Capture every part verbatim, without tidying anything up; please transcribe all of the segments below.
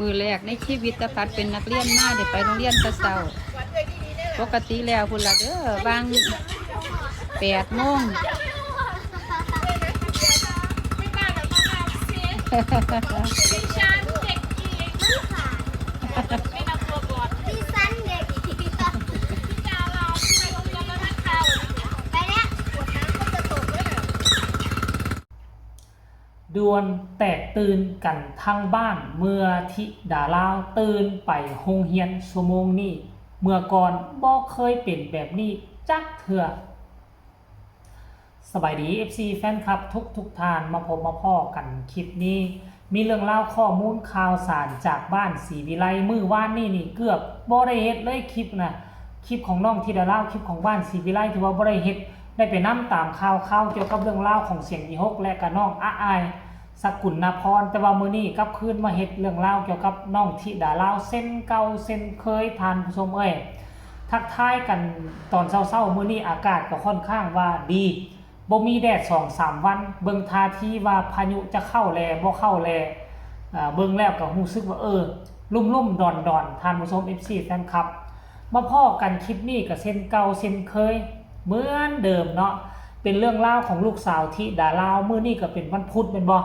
มื้อแรกในชีวิต แต่ผัดเป็นนักเรียนมา ได้ไปโรงเรียนแต่เช้า ปกติแล้วพุ้นล่ะเด้อ วางแปดโมง ด่วนแตกตื่นกันทั้งบ้าน เมื่อธิดาลาวตื่นไปโรงเรียนชั่วโมงนี้ เมื่อก่อนบ่เคยเป็นแบบนี้จักเทื่อ สบายดี เอฟซี แฟนคลับทุกทุกๆท่าน มาพบมาพ้อกันคลิปนี้ มีเรื่องราวข้อมูลข่าวสารจากบ้านศรีวิไล มื้อวานนี้นี่เกือบบ่ได้เฮ็ดเลยคลิปนะ คลิปของน้องธิดาลาว คลิปของบ้านศรีวิไล ถือว่าบ่ได้เฮ็ด ได้ไปนำตามข่าวๆเกี่ยวกับเรื่องราวของเสียงอีหก และกะน้องอาอาย สกุลนภรณ์ แต่ว่ามื้อนี้กลับคืนมาเฮ็ดเรื่องราวเกี่ยวกับน้องธิดาลาวเช่นเก่าเช่นเคย ท่านผู้ชมเอ้ย ทักทายกันตอนเช้าๆ มื้อนี้อากาศก็ค่อนข้างว่าดี บ่มีแดดสองสามวัน เบิ่งท่าทีว่าพายุจะเข้าแลบ่เข้าแล เอ่อ เบิ่งแล้วก็รู้สึกว่า เออ ลุ่มๆดอนๆ ท่านผู้ชม เอฟซี แฟนคลับ มาพ้อกันคลิปนี้ก็เช่นเก่าเช่นเคย เหมือนเดิมเนาะ เป็นเรื่องราวของลูกสาวธิดาลาว มื้อนี้ก็เป็นวันพุธแม่นบ่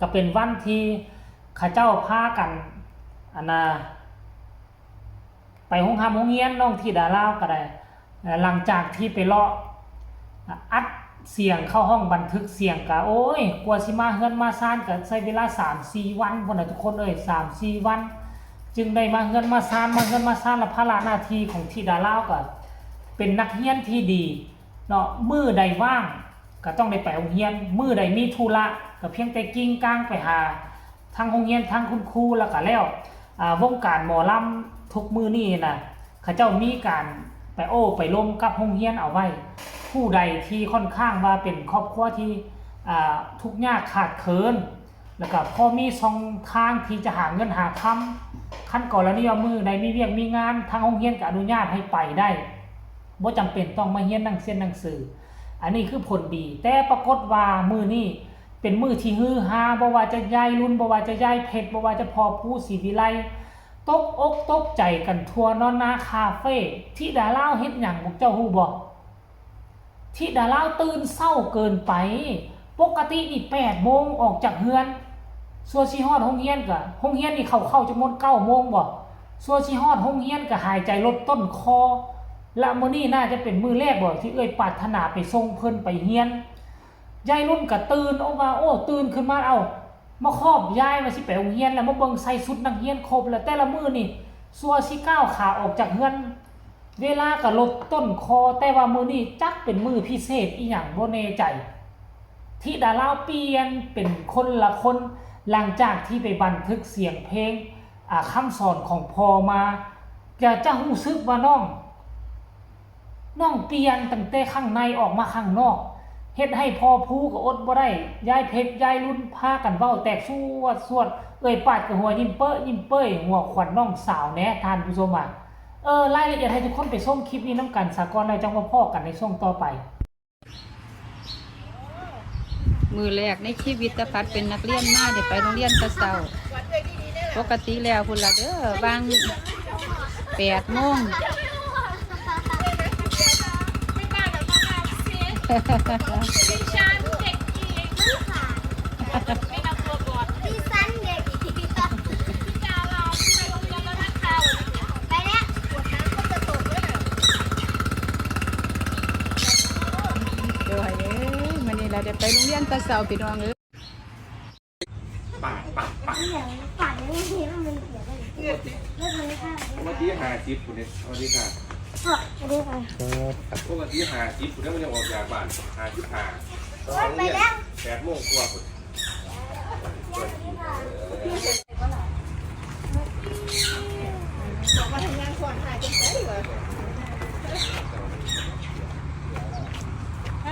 ก็เป็นวันที่เขาเจ้าพากัน อันน่ะ ไปโรงหำโรงเรียน น้องธิดาลาวก็ได้ เอ่อ หลังจากที่ไปเลาะอัดเสียงเข้าห้องบันทึกเสียงก็ โอ้ย กว่าสิมาเฮือนมาซานก็ใช้เวลาสามสี่วันพุ้นน่ะทุกคนเอ้ย สามสี่วัน จึงได้มาเฮือนมาซาน มาเฮือนมาซาน แล้วภาระหน้าที่ของธิดาลาวก็เป็นนักเรียนที่ดีเนาะ มื้อใดว่างก็ต้องได้ไปโรงเรียน มื้อใดมีธุระก็เพียงแต่กิ่งก้างไปหาทางโรงเรียน ทางคุณครู แล้วก็แล้ว อ่า วงการหมอลำทุกมื้อนี้นะ เขาเจ้ามีการไปโอ้ไปล้มกับโรงเรียนเอาไว้ ผู้ใดที่ค่อนข้างว่าเป็นครอบครัวที่ อ่า ทุกข์ยากขาดเขิน แล้วก็พอมีช่องทางที่จะหาเงินหาคำ คันกรณีว่ามื้อใดมีเวียกมีงาน ทางโรงเรียนก็อนุญาตให้ไปได้ บ่จำเป็นต้องมาเรียนหนังเรียนหนังสือ อันนี้คือผลดี แต่ปรากฏว่ามื้อนี้เป็นมื้อที่ฮือฮา บ่ว่าจะยายรุ่น บ่ว่าจะยายเพชร บ่ว่าจะพ่อภูศรีวิไล ตกอกตกใจกันทั่วนอนนาคาเฟ่ ธิดาลาวเฮ็ดหยัง พวกเจ้าฮู้บ่ ธิดาลาวตื่นเช้าเกินไป ปกตินี่แปดโมงออกจากเฮือน สั่วสิฮอดโรงเรียนก็ โรงเรียนนี่เข้า เข้าจักโมง เก้าโมงบ่ สั่วสิฮอดโรงเรียนก็หายใจลดต้นคอ และมื้อนี้น่าจะเป็นมื้อแรกบ่ที่เอื้อยปรารถนาไปส่งเพิ่นไปเรียน ยายรุ่นก็ตื่นออกมา โอ้ ตื่นขึ้นมา เอ้า มาคอบยายว่าสิไปโรงเรียนแล้ว มาเบิ่งใส่ชุดนักเรียนครบแล้ว แต่ละมื้อนี่ สั่วสิก้าวขาออกจากเฮือน เวลาก็ลดต้นคอ แต่ว่ามื้อนี้จักเป็นมื้อพิเศษอีหยังบ่แน่ใจ ธิดาลาวเปลี่ยนเป็นคนละคน หลังจากที่ไปบันทึกเสียงเพลง อ่า คำสอนของพ่อมา จะ จะรู้สึกว่าน้อง น้องเปลี่ยนตั้งแต่ข้างในออกมาข้างนอก เฮ็ดให้พ่อภูก็อดบ่ได้ ยายเพชร ยายรุ่นพากันเว้าแตกสวดสวด เอื้อยปาดก็หัวยิ้มเป๊ะยิ้มเป้ย หัวขวัญน้องสาวแหน่ ท่านผู้ชมอะ เออ รายละเอียดให้ทุกคนไปชมคลิปนี้นำกันซะก่อน แล้วจั่งมาพ้อกันในช่วงต่อไป มื้อแรกในชีวิต แต่ผัดเป็นนักเรียนมา ได้ไปโรงเรียนแต่เช้า ปกติแล้วพุ้นล่ะเด้อ วางแปดโมง โอ้ย มื้อนี้ล่ะได้ไปโรงเรียนแต่เช้า พี่น้องเอ้ย ปาด ปาด ปาด ปกติห้าสิบพุ้นเด้ สวัสดีค่ะ ครับ ปกติห้าสิบพุ้นเด้ มันยังออกจากบ้าน ห้าสิบห้า ไปแล้ว แปดโมงกว่าพุ้น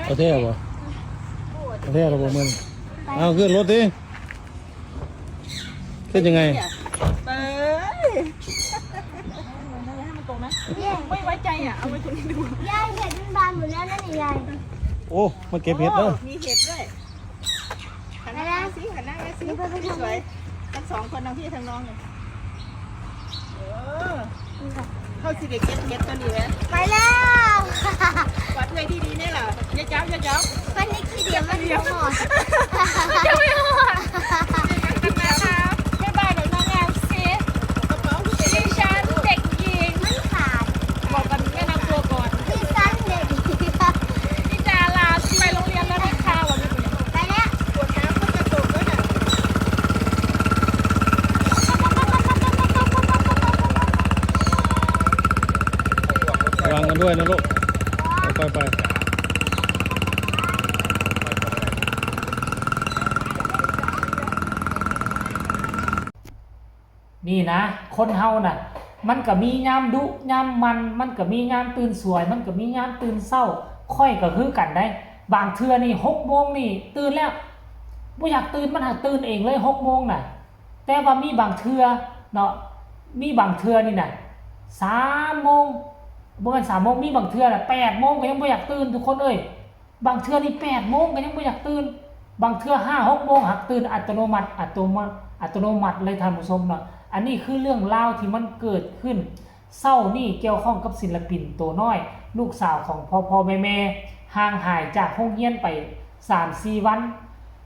เอาแท้บ่ เอาแท้หรือบ่มึง เอาขึ้นรถดิ ขึ้นยังไง เอ้ย ไม่ไว้ใจอ่ะ เอาไปตรงนี้ดู ยาย เห็ดมันบานหมดแล้วนั่นนี่ยาย โอ้ มาเก็บเห็ดเด้อ โอ้ มีเห็ดด้วย หันหน้ามาสิ หันหน้ามาสิ นี่เพื่อนๆ สวย ทั้งสองคนทั้งพี่ทั้งน้องเลย เออ เข้าสิเด็กเก็ตเก็ตตัวนี้ไหม ไปแล้ว กอดเอื้อยดีๆเนี่ยเหรอ อย่าจับอย่าจับ มันนี่ขี้เดียวมันเดียวหมด ยังไม่หมด นะคะ บ๊ายบายเดี๋ยวน้องแอมสิ กระเป๋าที่เด็ก ดิฉันเด็กหญิง มันขาด บอกกันแนะนำตัวก่อน ดิฉันเด็กหญิง พี่ดาราไปโรงเรียนแล้วนะคะวันนี้ ไปแล้ว ปวดน้ำก็จะตกแล้วเนี่ย ระวังกันด้วยนะลูก ค่อยๆไป นี่นะ คนเฮาน่ะ มันก็มียามดุยามหมั่น มันก็มียามตื่นสวย มันก็มียามตื่นเซา ข้อยก็คือกันได้ บางเทื่อนี่หกโมงนี่ตื่นแล้ว บ่อยากตื่น มันหากตื่นเองเลยหกโมงน่ะ แต่ว่ามีบางเทื่อเนาะ มีบางเทื่อนี่น่ะ สามโมง บ่แม่นสามโมง มีบางเทื่อน่ะ แปดโมงก็ยังบ่อยากตื่นทุกคนเอ้ย บางเทื่อนี่แปดโมงก็ยังบ่อยากตื่น บางเทื่อห้าหกโมงหากตื่นอัตโนมัติ อัตโนมัติ อัตโนมัติเลยท่านผู้ชมเนาะ อันนี้คือเรื่องราวที่มันเกิดขึ้นเช้านี้เกี่ยวข้องกับศิลปินตัวน้อย ลูกสาวของพ่อพ่อแม่แม่ ห่างหายจากโรงเรียนไปสามสี่วัน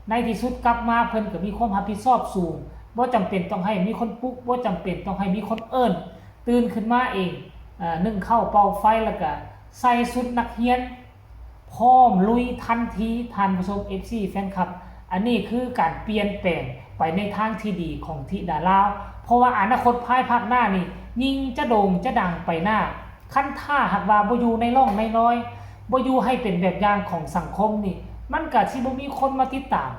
ในที่สุดกลับมาเพิ่นก็มีความรับผิดชอบสูง บ่จำเป็นต้องให้มีคนปลุก บ่จำเป็นต้องให้มีคนเอิ้น ตื่นขึ้นมาเอง เอ่อ นึ่งข้าวเป่าไฟแล้วก็ใส่ชุดนักเรียน พร้อมลุยทันที ท่านผู้ชม เอฟซี แฟนคลับ อันนี้คือการเปลี่ยนแปลงไปในทางที่ดีของธิดาลาว เพราะว่าอนาคตภายภาคหน้านี่ยิ่งจะโด่งจะดังไปหน้า คันถ้าหากว่าบ่อยู่ในร่องในรอย บ่อยู่ให้เป็นแบบอย่างของสังคมนี่ มันก็สิบ่มีคนมาติดตาม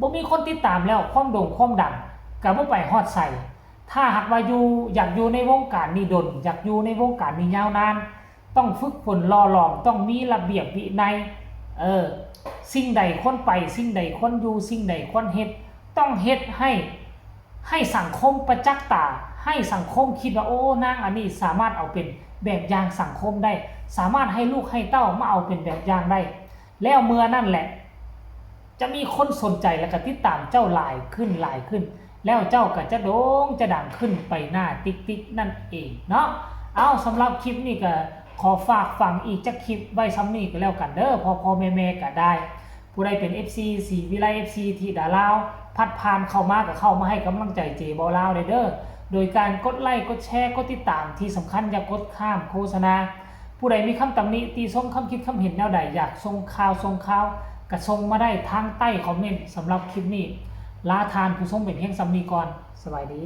บ่มีคนติดตามแล้ว ความโด่งความดังก็บ่ไปฮอดไส ถ้าหากว่าอยู่ อยากอยู่ในวงการนี้ดน อยากอยู่ในวงการนี้ยาวนาน ต้องฝึกฝนหล่อหลอม ต้องมีระเบียบวินัย เออ สิ่งใดควรไป สิ่งใดควรอยู่ สิ่งใดควรเฮ็ด ต้องเฮ็ดให้ ให้สังคมประจักษ์ตา ให้สังคมคิดว่า โอ้ นางอันนี้สามารถเอาเป็นแบบอย่างสังคมได้ สามารถให้ลูกให้เต้ามาเอาเป็นแบบอย่างได้ แล้วเมื่อนั้นแหละ จะมีคนสนใจและก็ติดตามเจ้าหลายขึ้นหลายขึ้น แล้วเจ้าก็จะโด่งจะดังขึ้นไปหน้าติ๊กติ๊กนั่นเองเนาะ เอา สำหรับคลิปนี้ก็ขอฝากฝังอีกจักคลิปไว้ส่ำนี้ก็แล้วกันเด้อ พ่อพ่อแม่แม่ก็ได้ ผู้ใดเป็น เอฟซี ศรีวิไล เอฟซี ธิดาลาว พัดผ่านเข้ามาก็เข้ามาให้กำลังใจเจบ่าวลาวได้เด้อ โดยการกดไลค์ กดแชร์ กดติดตาม ที่สำคัญอย่ากดข้ามโฆษณา ผู้ใดมีคำตำหนิติชม คำคิดคำเห็นแนวใด อยากส่งข่าวส่งข่าว ก็ส่งมาได้ทางใต้คอมเมนต์ สำหรับคลิปนี้ ลาท่านผู้ชมไปเพียงส่ำนี้ก่อน สบายดี